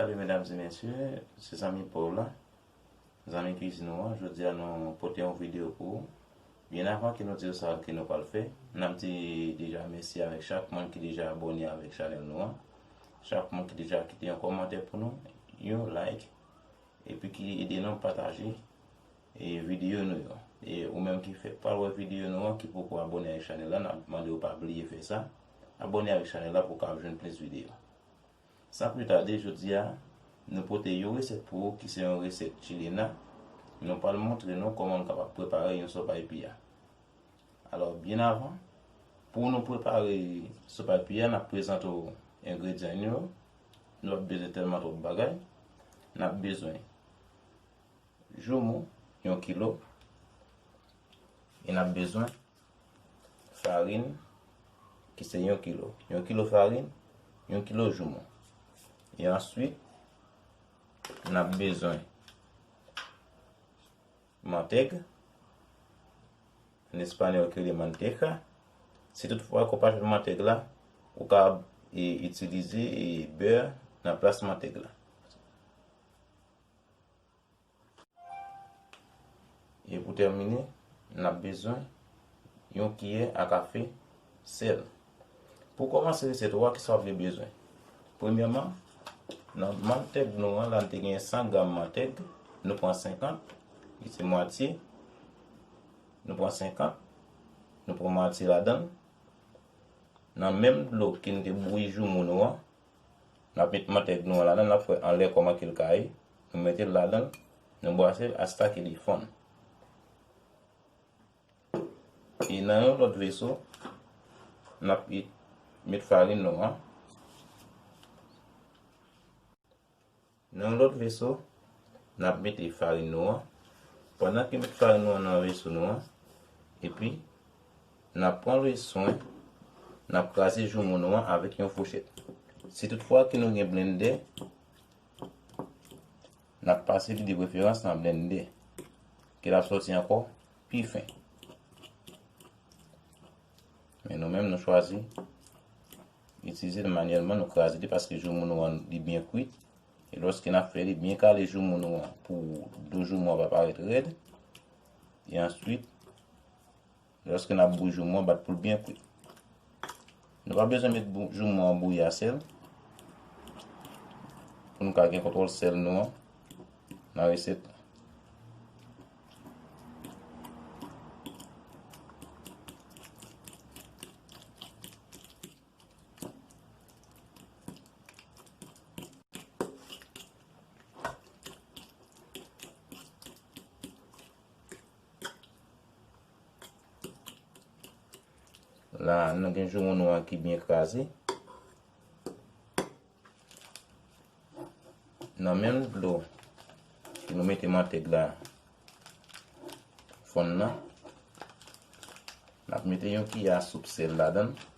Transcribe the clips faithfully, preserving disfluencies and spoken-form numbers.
Salut mesdames et messieurs, se zanmi pa w la, zanmi kwizin ou an. Jodi a nou pote yon videyo pou ou. Byen avan ke nou di w sa ke nou pral fè, n ap di deja mèsi avèk chak moun ki deja abòne avèk chanèl nou an, chak moun ki deja kite yon kòmantè pou nou, yon like, epi ki ede nou pataje e videyo nou yo. E ou menm ki fèk pral wè videyo nou an, ki poko abòne avèk chanèl la, n ap mande w pa bliye fè sa. Abòne avèk chanèl la pou w ka ap jwenn plis videyo. San pli tade, jodi a, nou pote yon resèt pou ou ki se yon resèt chilena. Nou pral montre nou kòman nou kapab prepare yon sopaipilla. Alò, byen avan, pou nou prepare sopaipilla, n ap prezante w engredyan yo. Nou p ap bezwen tèlman twòp bagay. N ap bezwen joumou, yon kilo. E n ap bezwen farin, ki se yon kilo. Yon kilo farin, yon kilo joumou. E answit, n ap bezwen mantèg, an espanyòl ki rele manteca. Si toutfwa ke w pa jwenn mantèg la, ou ka, e, itilize, e, bè nan plas mantèg la. E pou tèmine, n ap bezwen yon kiyè a kafe sèl. Pou kòmanse resèt ou a, kisa w ap vle bezwen? Premyèman, nan mantèg nou an la, n te gen san gram mantèg, nou pran senkant, li se mwatye, nou pran senkant, nou pran mwatye ladan l. Nan menm dlo ke n te bouyi joumou nou an, n ap met mantèg nou an ladan l, n ap fè anlè kòman ke l ka ye. Nou mete l ladan l, nou bwase l asta ke li fonn. E nan yon lòt veso, n ap met farin nou an. Nan yon lòt veso, n ap mete farin nou an. Pandan ke n met farin nou an nan veso nou an, epi n ap pran le swen, n ap kraze joumou nou an avèk yon fouchèt. Si toutfwa ke nou gen blendè, n ap pase li de preferans nan blendè, ke l ap sòti ankò pi fen. Men nou menm, nou chwazi itilize l manyèlman, nou kraze li paske joumou nou an, li byen kwit. E lòske n ap fè li, byen kale joumou nou an pou do joumou an pa parèt rèd. E answit, lòske n ap bouyi joumou an, bat pou l byen kwit. Nou pa bezwen met bou-, joumou an bouyi a sèl pou nou ka gen kontwòl sèl nou an nan resèt la. La, nou gen joumou nou an ki byen kraze. Nan menm dlo ke nou mete mantèg la fonn nan, n ap mete yon kiyè a soup sèl ladan l.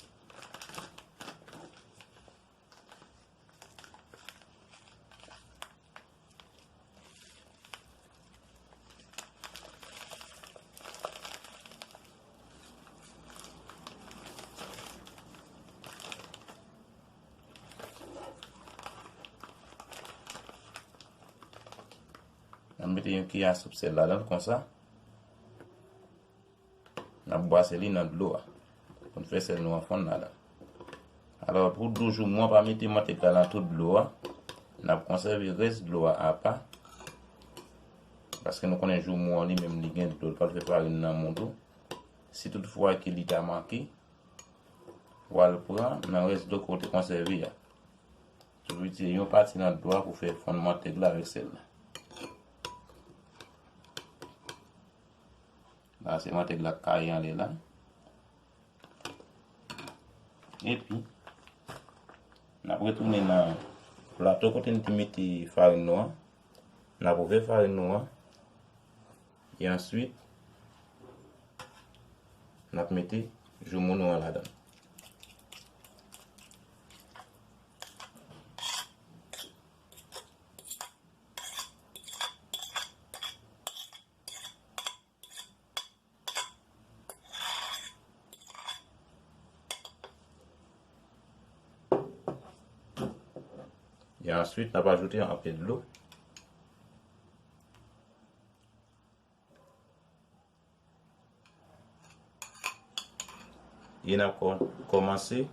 N ap mete yon kiyè a soup sèl ladan l konsa. N ap bwase li nan dlo a pou n fè sèl nou an fonn ladan. Alò, pou do joumou an, pa mete mantèg la nan tout dlo a. N ap konsève rès dlo a apa. Paske nou konnen joumou an li menm li gen dlo, l pral fè farin nan men w tou. Si toutfwa ke li ta manke, w al pran nan rès dlo ke w te konsève a. Ou retire yon pati nan dlo a pou fè fonn mantèg la avèk sèl la. La, se mantèg la k kaye anlè la. Epi, n ap retounen nan plato kote n te mete farin nou an. N ap ouvè farin nou an. E answit, n ap mete joumou nou an ladan l. E answit, n ap ajoute anpil dlo. E n ap kò-, kòmanse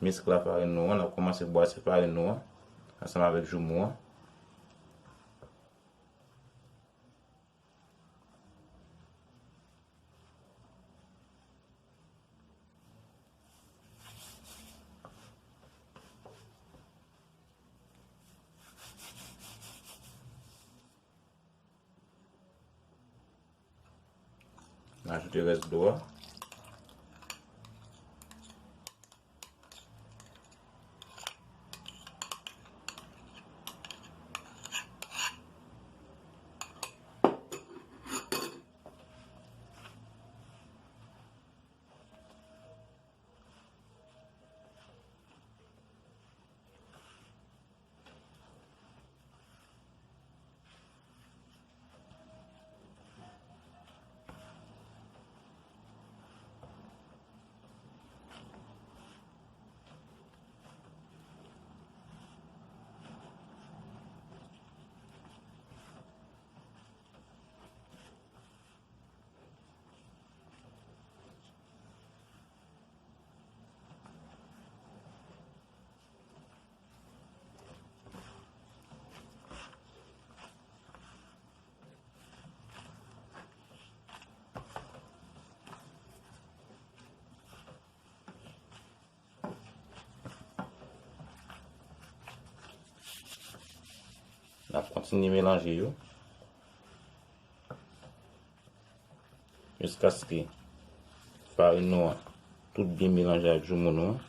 meskle farin nou an, n ap kòmanse bwase farin nou an ansanm avèk joumou an. N ajoute rès dlo a. N ap kontinye melanje yo jiskaske farin nou an tout byen melanje ak joumou nou an.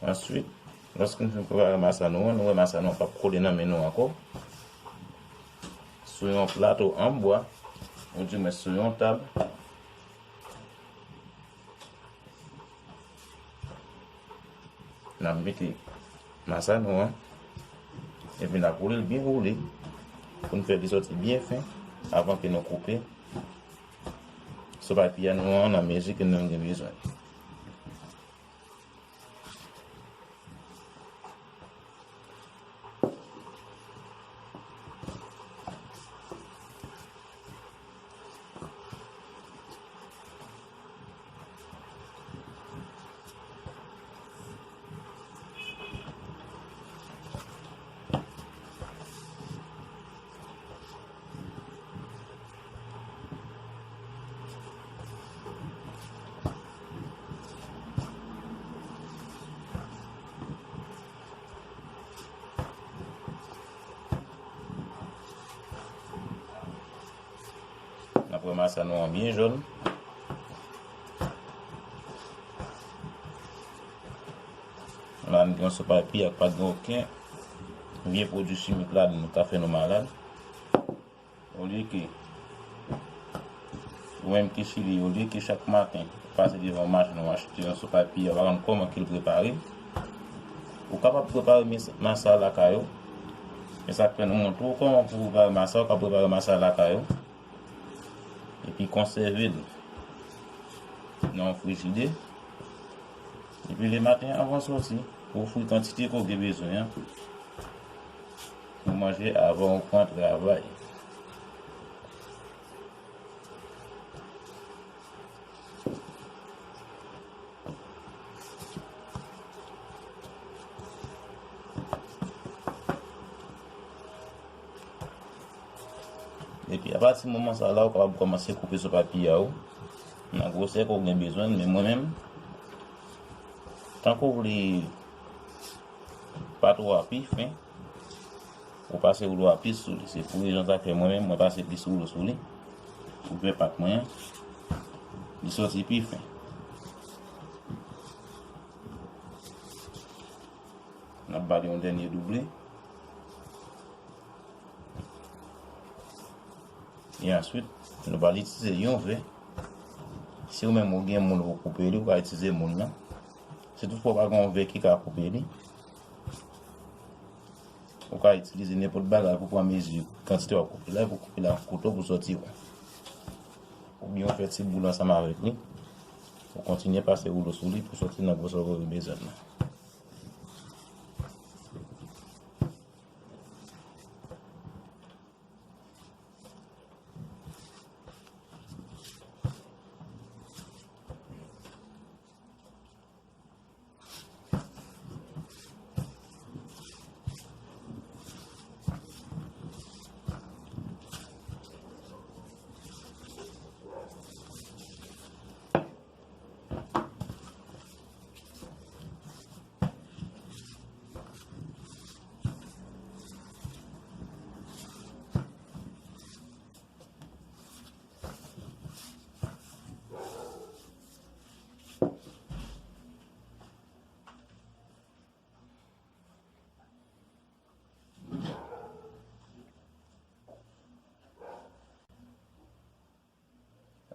Answit, lòske nou fin prepare masa nou an, nou wè masa nou an p ap kole nan men nou ankò. Sou yon plato an bwa, oudimwen sou yon tab, n ap mete masa nou an, epi n ap woule l byen woule pou n fè li sòti byen fen avan ke nou koupe sou papye nou an nan mezi ke nou gen bezwen. N ap wè masa nou an byen jòn. La, n gen yon sopapiya k pa gen okenn vye pwodui chimik ladan l k ap fè nou malad. Olye ke, ou menm ki Chili, olye ke chak maten, ou pase devan machin, ou achte yon sopapiya, ou pa konn kòman ke l prepare. Ou kapab prepare mes-, masa lakay ou. Men sa k fè nou montre w kòman pou prepare masa, ou ka prepare masa lakay ou. Epi konsève l nan yon frijidè. Epi lematen avan w sòti, ou fri kantite ke w gen bezwen an pou manje avan ou pran travay. Apati moman sa la, ou kapab kòmanse koupe sopapiya ou nan gwosè ke w gen bezwen l, men mwen menm, tankou w vle pa twò pi fen, ou pase woulo a plis sou li. Se pou rezon sa k fè mwen menm, mwen pase plis woulo sou li. Ou wè pat mwen an, li soti pi fen. N ap ba li yon dènye double. E answit, nou pral itilize yon vè. Si ou menm ou gen moul pou koupe li, ou ka itilize moul lan. Si toutfwa ou pa gen yon vè ki ka koupe li, ou ka itilize nenpòt bagay pou pran mezi kantite w ap koupe la, pou koupe l ak kouto pou sòti won. Oubyen ou fè ti boul ansanm avèk li. Ou kontinye pase woulo sou li pou sòti nan gwosè ke w bezwen nan.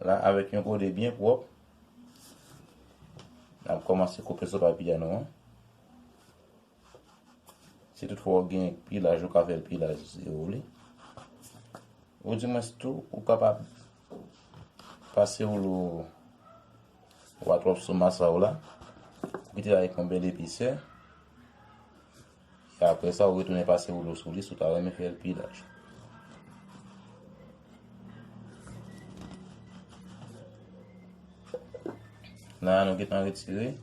La, avèk yon kode byen pwòp, n ap kòmanse koupe sopapiya nou an. Si toutfwa w gen pilaj, ou ka fè l pilaj si w vle. Oudimwens tou, ou kapab pase woulo w a twòp sou masa w la, pou kite l avèk yon bèl episè. E apre sa, ou retounen pase woulo sou li si w ta renmen fè l pi laj. La, nou gentan retire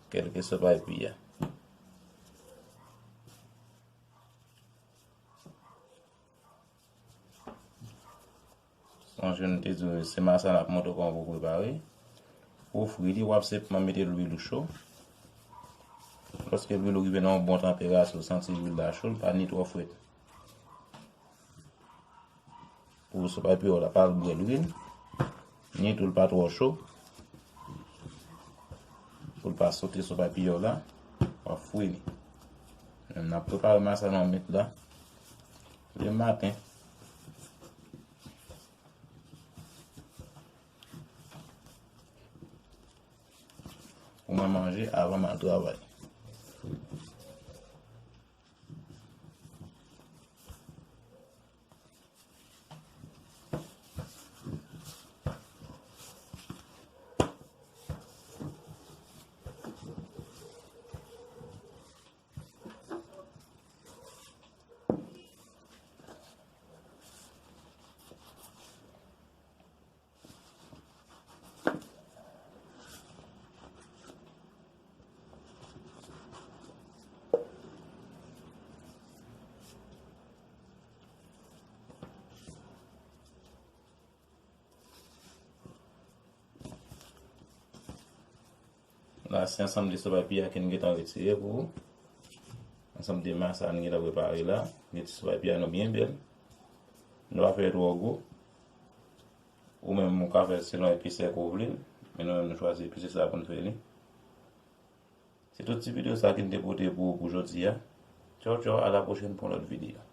kèlkeswa pa epi a. Sonje nou te di w se masa n ap montre w kòman pou prepare. Pou fri li, w ap senpman mete lwil ou cho. Lòske lwil ou rive nan yon bon tanperati, ou santi lwil la cho, li pa ni twò frèt. Pou sopapiya w la pa al bwè lwil, ni tou l pa twò cho. Pou l pa sote sopapiya w la, w ap fri li. N ap prepare masa nan mèt la. Lè maten. Pou mwen manje avan m al travay. La, se ansanm de sopapiya ke n gentan retire pou ou. Ansanm de masa n gentan prepare la. Mete sopapiya nou byen bèl. Nou pa fè l twò gwo. Ou menm, ou ka fè l selon episè ke w vle. Men nou menm, nou chwazi episè sa pou n fè li. Se tout ti videyo sa ke n te pote pou ou pou jodi a. Tchaw, tchaw, a la pwochèn pou yon lòt videyo.